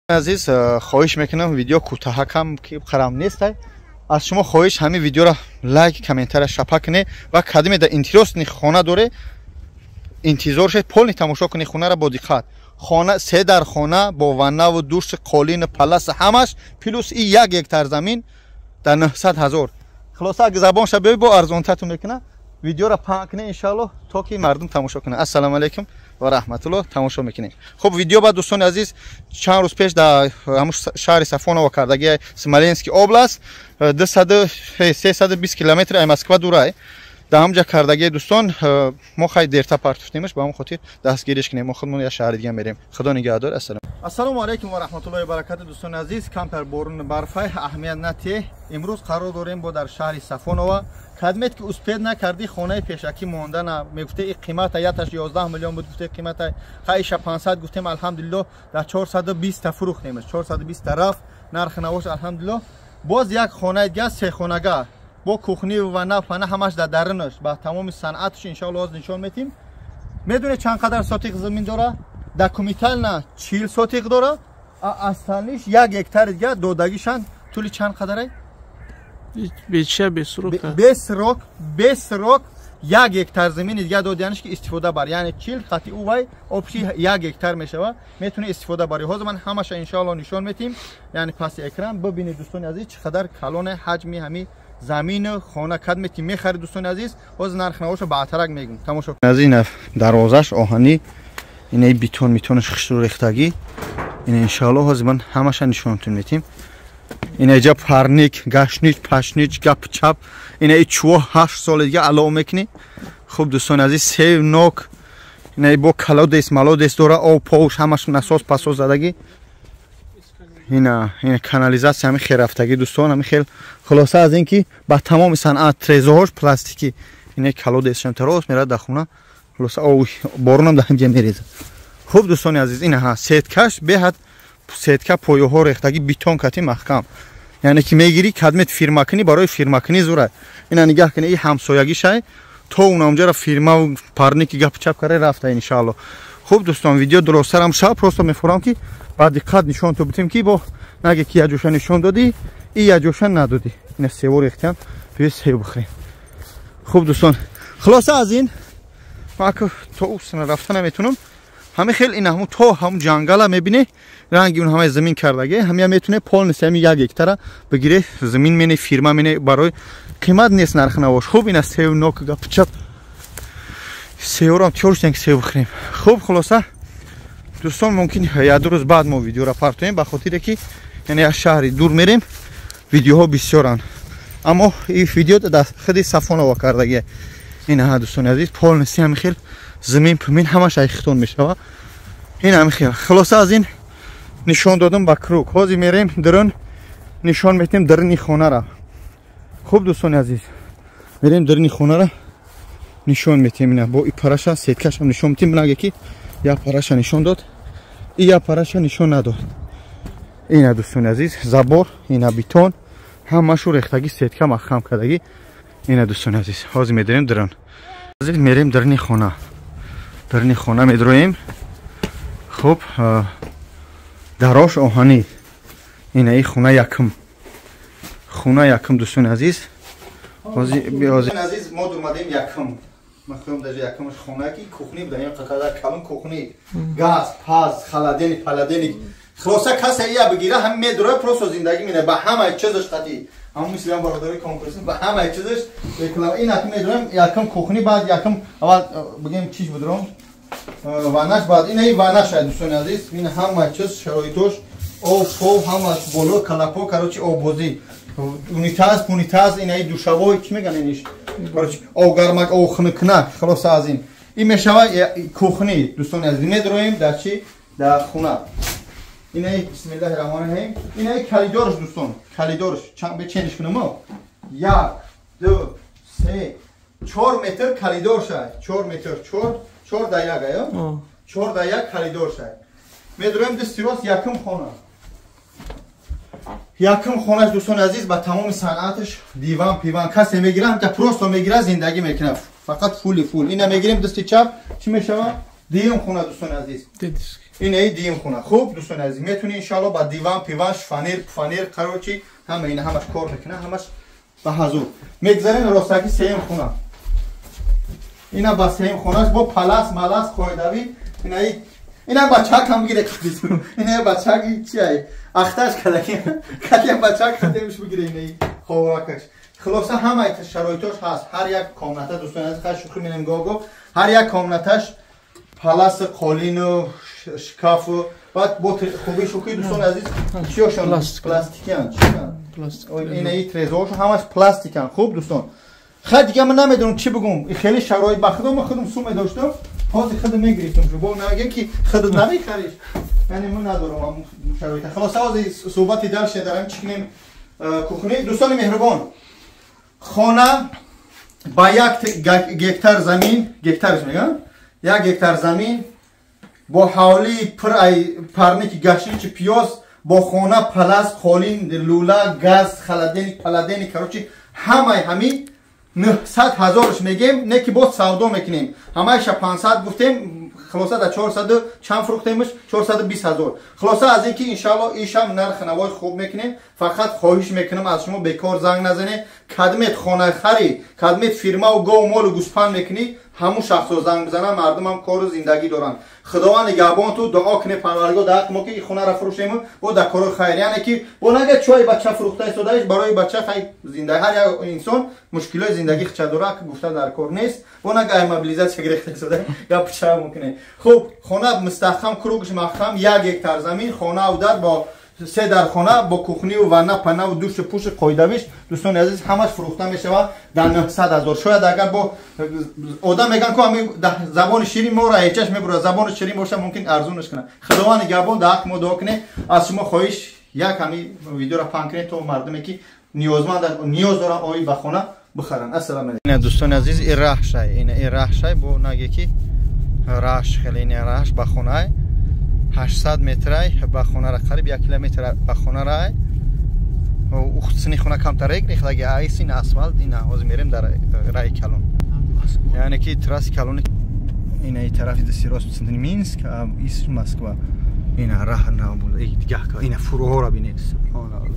Азиз, хоҳиш мекунам, видео кӯтаҳакам ки қарам нестай. Аз шумо хоҳиш, ҳамин видеоро лайк, комментария шапа кунед ва кадиме да интересный хона доре, интизор шед, полный тамошо кунед хонаро бо диққат. Хона се дар хона бо ваннаву души, қолину паласа ҳамаш, плюс и 1 гектар замин дар 900 ҳазор. Хулоса, аг забонша биёй, бо арзонтатун мекуна. Видеоро паҳн кунед, иншаалло, то ки мардум тамошо кунад. Ассалому алайкум ва раҳматулло. Тамошо мекунем. Хуб, видео ба дӯстони азиз, чанд рӯз пеш дар ҳамун шаҳри Сафоново кардаги, Смоленский область, 320 километр ай Москва дурай, дар ҳамҷа кардаги. Дӯстон, мо хай дерта партуфтемаш, ба ҳамон хотир дастгириш кунем. Мо худмон як шаҳри дига мерем. Худо нигаҳдор. Ассалом. Ассалому алайкум ва раҳматуллоҳи ва баракату. Дӯстони азиз, камтар борун барфай, аҳамият натие. Имрӯз қарор дорем бо дар шаҳри Сафонова. Кадмет ки успеть накардӣ, хонаи пешакӣ мондана мегуфте, и қимата яташ 11 миллион буд, гуфте қимата хайша 500 гуфтем. Алҳамдулилло, дар 420 та фурӯхтемаш, 420 та рафт нархи навош, алҳамдулилло. Боз як хонаи дига, сехонага бо кухни ва нафана ҳамаш дар дарунаш, ба тамоми санъаташ, иншоалло, ҳозир нишон метим. Медонед, чанд қадар сотиқ замин дора? Документально 40 сотиқ дора, а остальныйш 1 гектари дига додагишан. Тӯли чанд қадарай? Беча, без срока. Без срок, без срок 1 гектар замини дига додианш, ки истифода бар. Яъне 40 хати увай общий 1 гектар мешава, метуни истифода бари. Ҳозир ман ҳамаша, иншоалло, нишон метим, яъне паси экран бибинед, дӯстони азиз, чӣ қадар калоне ҳаҷми ҳами замину хона. Кадме ки мехарид, дӯстони азиз, ҳозир нарх навоша ба атарак мегум, тамошо. Аз ин дарвозаш оҳанӣ, инаи бетон митонаш хушрӯ рехтагӣ. Ина, иншоалло, ҳозир ман ҳамаша нишонтон метим. Инаҷа парник, гашнич, пашнич, гап чап, инаи чӯво 8 соли дига алов мекунӣ. Хуб, дӯстони азиз, сев нок, инаи бо колодец молодец дора, об повш ҳамаш, насос пасос задагӣ. Ина канализация ҳами хел рафтагӣ, дӯстон, ҳами хел. Хулоса, аз ин ки ба тамоми санъат, трезоҳош пластикӣ, инаи колодецшам тароз мерад дар хона. Хулоса, об боронам дар ҳамҷа мерезад. Хуб, дӯстони азиз, ина ҳа сеткаш беҳад, сетка поёҳо рехтагӣ, бетон кати маҳкам. Яъне ки мегирӣ, кадмет фирмакунӣ, барои фирмакунӣ зура. Ина нигаҳ кунӣ, и ҳамсоягишай, то унамҷара фирмаву парники гап чап кара рафта, иншаалло. Хуб, дӯстон, видео дуростарам шав, просто мефурам, ки ба диққат нишон то битем, ки бо наге ки яҷоша нишон додӣ и яҷоша надодӣ. Ина сево рехтиам, биё сев бихӯрем. Хуб, дӯстон, хулоса, аз ин ман то усна рафта наметунам. Ҳами хел ин ҳамун то ҳамун ҷангала мебине, ранги он ҳамаи замин кардаге, ҳамия метуне полностью ҳами 1 гектара бигире, замин мене, фирма мене, барои қимат нест нарх навош. Хуб, ина сев нок, гапчап, севорам тиёр шудем, ки сев бихӯрем. Хуб, хулоса, дӯстон, мумкин як ду рӯз баъд мо видеоро партоем, ба хотире ки яъне як шаҳри дур мерем, видеоҳо бисёранд. Аммо ин видео дар худи Сафонова кардагия. Ина, дӯстони азиз, полностью ҳами хел замин пумин ҳамаш айхитон мешава. Ин ҳами хел. Хулоса, аз ин нишон додам ба круг. Ҳозир мерем дарун, нишон метем даруни хонара. Хуб, дӯстони азиз, мерем даруни хонара нишон метем. Ина бо и параша, сеткашам нишон метем. Наге ки як параша нишон дод и як параша нишон надод. Ина, дӯстони азиз, забор, ина бетон ҳамашу рехтагӣ, сетка маҳкам кардагӣ. Ина, дӯстони азиз, ҳозир медарем дарун, мерем даруни хона, даруни хона медроем. Хуб, дарош оҳанӣ. Ина и хона якум, хона якум, дӯстони азиз. Азиз, мо думадем якум, махтум даже якумаш хона ки кухни буда, ин қадар калон кухни, газ паз, холодильник, паладельник. Хулоса, касе ия бигира, ҳам медура, просто зиндагӣ мене ба ҳамаи чизаш қатӣ. Ҳамон мисли ҳам бародари конкурси, ба ҳамаи чизаш реклама. Ин акм медурам якум кухни, баъд якум аввал бигем чиш будурам, ванаш, баъд ина и ванаш. Дӯстони азиз, ин ҳамаи чиз шароитош, об пов ҳамаш боло, калапо, короче, оббозӣ, унитаз пунитаз, инаи душавой, чӣ меган иниш, короче, обгармак, обхунукнак. Хулоса, аз ин ин мешава кухни. Дӯстони азиз, медроем дар чи, дар хона. Инаи, бисмиллаҳи раҳмони раҳим, инаи калидорш, дӯстон, калидорш чанд бечениш кунам? Як, ду, се, 4 метр калидор шай, 4 метр, чор, 4 да 1 ая, 4 да 1 калидор шай. Медроем дасти рост, якум хона, якум хонаш. Дӯстони азиз, ба тамоми санъаташ, диван пиван. Касе мегира, ҳамта просто мегира, зиндагӣ мекунад, фақат фули фул. Ина мегирем дасти чап, чӣ мешава? Дуюм хона, дӯстони азиз. Ин ай дим хона. Хуб дӯстони азиз, метуни иншаалло ба диван, пиван, шифанер, пфанер, короче, ҳама ина ҳамаш кор мекуна, ҳамаш ба ҳазур. Мегзарем ростаки сеюм хона. Ина ба сеюм хонаш бо палас, малас, қоидавӣ. Ина бачак ҳам бигире, ина бачак чи ай? Ахташ кадаки. Кадия бачак хатемш бигире ина ховакаш. Хулоса ҳамаи шароитош ҳаст. Ҳар як комната, дӯстони азиз, хай шӯхӣ менем гого. Ҳар як комнаташ палас, қолину, шкафу, баъд бо хуби шӯхӣ, дӯстони азиз, чиёшон пластикиян, чиян? Ина и трезоҳошон ҳамаш пластикан. Хуб дӯстон. Хай дига ман намедонам чӣ бигум. Хеле шароит ба худо, ман худам сум медоштам, ҳозир худам мегирифтам. Бо нагем ки худат намехариш. Яъне ман надорам шароита. Хулоса ҳозир суҳбати дальше дарам чӣ кунем кухни. Дӯстони меҳрубон, хона ба як гектар замин, гектарш мегӯям, як гектар замин бо ҳавлии пур ай парники, гашничи, пиёз, бо хона, палас, қолин, лула, газ, холодильник, паладельник, короче, ҳамаи ҳамин 900 ҳазорш мегем, не ки боз савдо мекунем. Ҳамаиша 500 гуфтем, хулоса да 400 чанд фурӯхтемш? 420 ҳазор. Хулоса аз ин ки иншаалло ишам нархи навои хуб мекунем. Фақат хоҳиш мекунам аз шумо, бекор занг назанед. Кадмет хонахарӣ, кадмет фирмаву гову молу гӯспанд мекунӣ, ҳамун шахсо занг бизананд. Мардумам кору зиндагӣ доранд. Худованд нигаҳбонту, дуо кунед, Парвардигор дар ҳаққи мо ки хонаро фурӯшему бо дар корои хайр, яъне ки бо нага чой бача фурӯхта истодаиш барои бача. Хай, зинда ҳар як инсон мушкилои зиндагӣ хича дора, ки гуфта дар кор нест. Бо нага ай мобилизация гирехта истода гап ча мумкине. Хуб, хона мустаҳкам, кругш маҳкам, як гектар замин, хонаву дар бо се дархона, бо кухниву ванна, панаву душу пуши қоидавиш. Дӯстони азиз, ҳамаш фурӯхта мешавад дар 900 ҳазор. Шояд агар бо одам меган ку ҳами забони ширин моро ҳечаш мебурад, забони ширин боша, мумкин арзунаш кунад. Худованд нигаҳбон, дар ҳаққи мо дуо кунед. Аз шумо хоҳиш, як ҳами видеоро паҳн кунед, то мардуме ки ниёзманд, ниёз доранд, оид ба хона бихаранд. Ассалому алайкум. Ина, дӯстони азиз, ин раҳшай, ина ин раҳшай, бо наге ки раҳш хеле, ина раҳш ба хонаай 800 метрай ба хонара, қариб 1 километр ба хонарай. Сини хона камтар рехтаги айс, ин асфалт. Ина ҳозир мерем дар раи калон, яъне ки трасси калони. Ина и тарафи дасти рост Минск, ис Москва. Ина раҳ ина фуруҳоро бинед, субҳоналло.